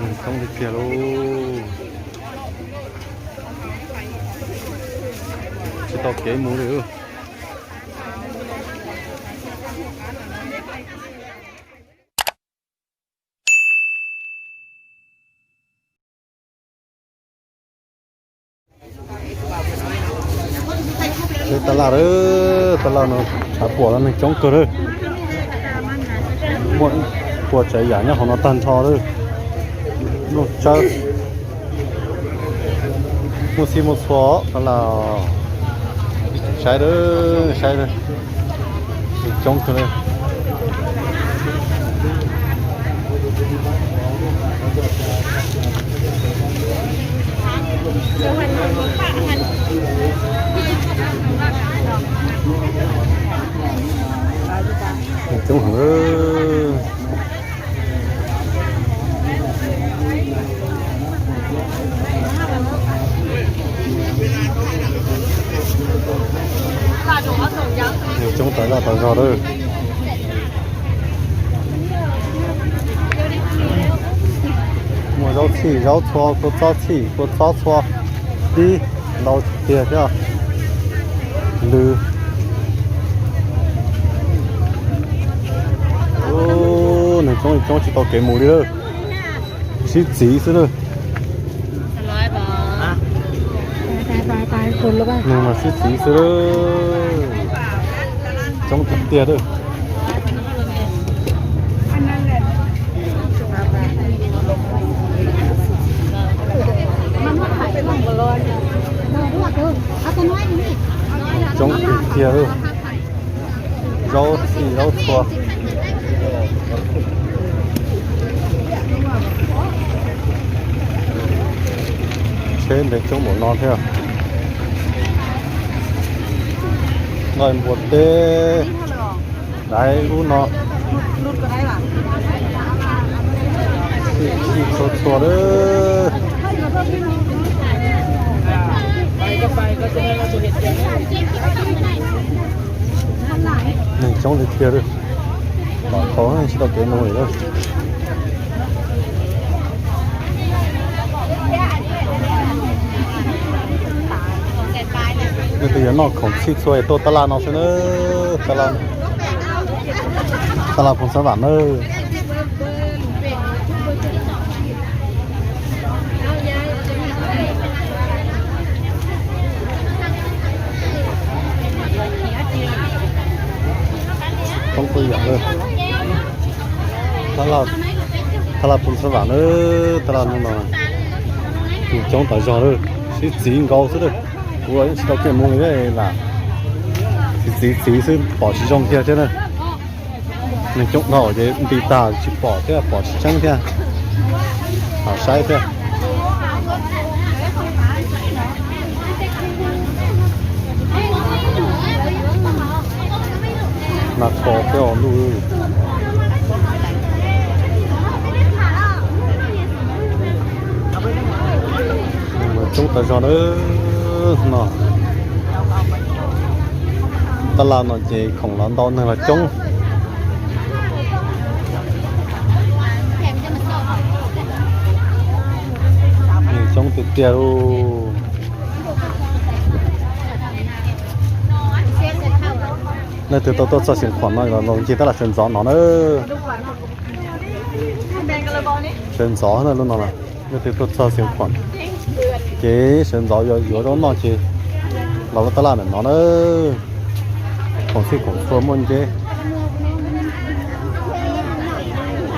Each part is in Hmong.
Neeg coob tiag tiag lauj. Tsis tau kev mus li. Seb taj laj, taj laj no tshav puam los neeg coob kawg lawm. Muaj puas tsav yam nyob hauv no tag nrho lawm. Nplooj tsawb, muaj txhij muaj txhua taj laj. Saib, saib, neeg coob kawg lawm. Coob heev. Coob tas zog tas zog lawm. Muaj zaub txhij zaub txhua, kua txob txhij kua txob txhua, tib ntau tiag thiab. Lwm, neeg coob li coob tsis tau kev mus li lawm. Sib txiv xwb lawm. Neeg mas sib txiv xwb lawm. Coob tiag tiag lawm. Coob tiag tiag lawm. Zaub txhij zaub txhua. Tsheb ntev coob npaum no thiab. Nqaij npua teb, daiv ub no, txhij txhua txhua lawm. Neeg coob tiag tiag li. Tom qhov tsis tau kev mus li lawm. Leej twg yuav noj khoom txhij txhua es tuaj taj laj no xwb na. Taj laj, taj laj Phoos Xab Vam na. Coob kawg yam li. Taj laj Phoos Xab Vam na, taj laj no coob tas zog li, sib txiv nkaus xwb li. Kuv yeej tsis tau kev mus li lam txiv txiv txiv xwb pom tsis zoo kiag thiab na. Neeg coob dhau ces nti tag tsis pom thiab pom tsis tseeb thiab. Saib thiab. Nas kos thiab os ntuj. Coob tas zog na no. Taj laj no ces khoom los ntau neeg los coob. Neeg coob tiag tiag lauj. Leej twg tau tuaj txog Xeev Khuam no los ncig taj laj sawv ntxov no na. Sawv ntxov na lub no, leej twg tuaj txog Xeev Khuam ces sawv ntxov yuav yuav zaub noj ces los lub taj laj ntawm no na. Khoom txhij khoom txhua muaj nceb,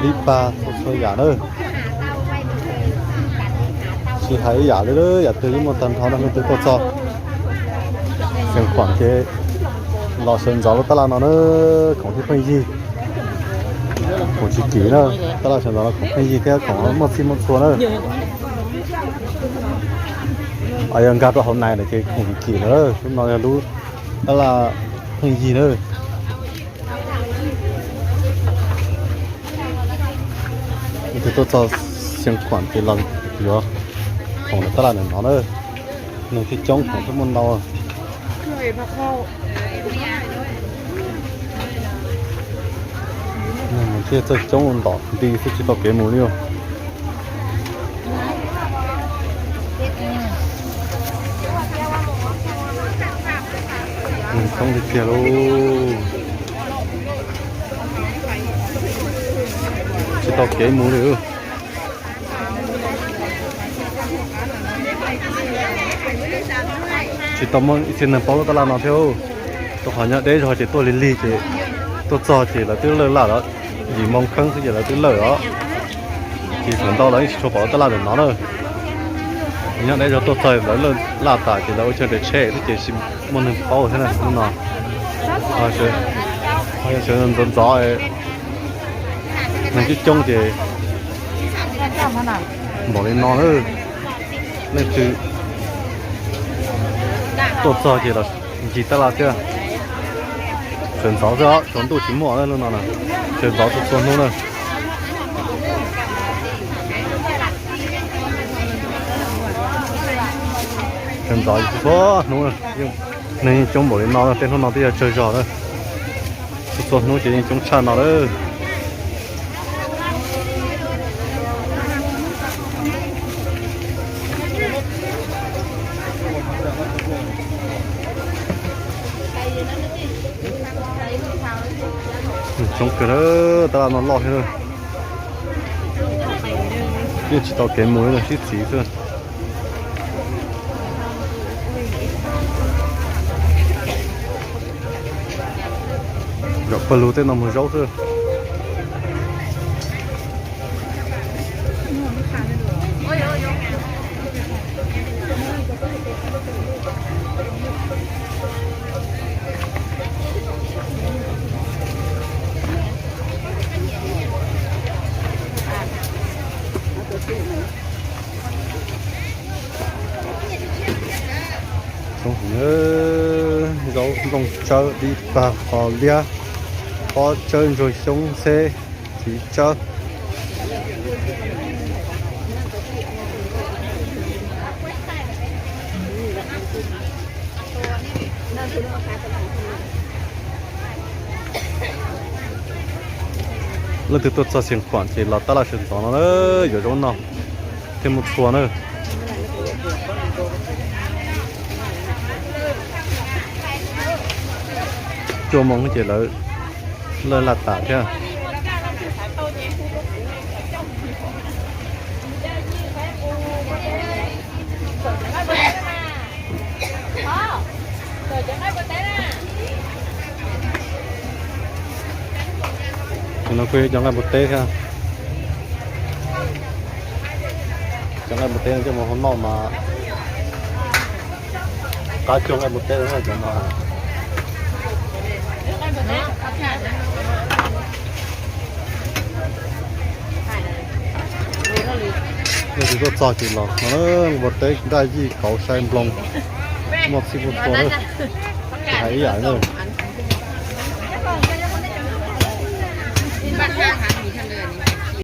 dib pag txhua txhua yam na. Tsis hais ib yam li, yam twg yeej muaj tag nrho no, leej twg tuaj txog Xeev Khuam ces los sawv ntxov lub taj laj no na. Khoom thiaj pheej yig, khoom tsis kim na. Taj laj sawv ntxov no khoom pheej yig thiab khoom muaj txhij muaj txhua na. Yog nkag rau hauv nais lawm ces khoom kim lawm, lub no yog lub taj laj pheej yig na. Leej twg tuaj txog Xeev Khuam ces los yuav khoom ntawm taj laj ntawm no na. Neeg thiaj coob, khoom thiaj muaj ntau. Neeg thiaj txawj coob ntom nti xwb tsis tau kev mus li os. Neeg coob tiag tiag lauj. Tsis tau kev mus li. Tsis tau muaj ib txhia neeg paub lub tab laj no thiab. Rau qhov nyob deb zog ces tuaj lig lig ces tuaj txog ces lawv twb lawj laj lawm, yim moo kheeb xwb ces lawv twb lawj os. Ces feem ntau lawv yeej tsis tshua pom lub tab laj ntawm no na. Nyob deb zog tuaj txog lawv lawj laj tas ces lawv ua chaw nres tsheb thiab ces tsis muaj neeg paub thiab na hnub no. Ho yog sawv ntxov ntxov, neeg coob coob ces npaum li no na. Leej twg tuaj txog ces los ncig tab laj thiab. Sawv ntxov xwb os, tsaus ntuj tsis muaj lub no na. Sawv ntxov txhua txhua hnub na. Sawv ntxov txhua hnub, neeg yeej coob npaum li no, tej hnub no twb yog tsawg zog na. Txhua txhua hnub ces yeej coob tshaj no lawm. Coob kawg, tab laj no loj thiab. Yeej tsis tau kev mus li, sib txiv xwb. Zaum pawg lug tej no mus zaub xwb. Coob heev, zaub nplooj tsawb dib pag qos liab, pob tsawb ntsuag xyoob ntxheb, txiv tsawb. Leej twg tuaj txog Xeev Khuam ces los tab laj sawv ntxov no yuav zaub noj thiab mus txhua na. Cuaj moo ces lawv lawj laj tas thiab. Tus no kuj yog cov nqaij npua teb thiab. Cov nqaij npua teb no coj mus hau noj mas qab cuag nqaij npua teb no cov no. Leej twg tuaj txog ces los no, npua teb, nraj yij, kauv, sai nploos, muaj txhij muaj txhua na. Hais ib yam na.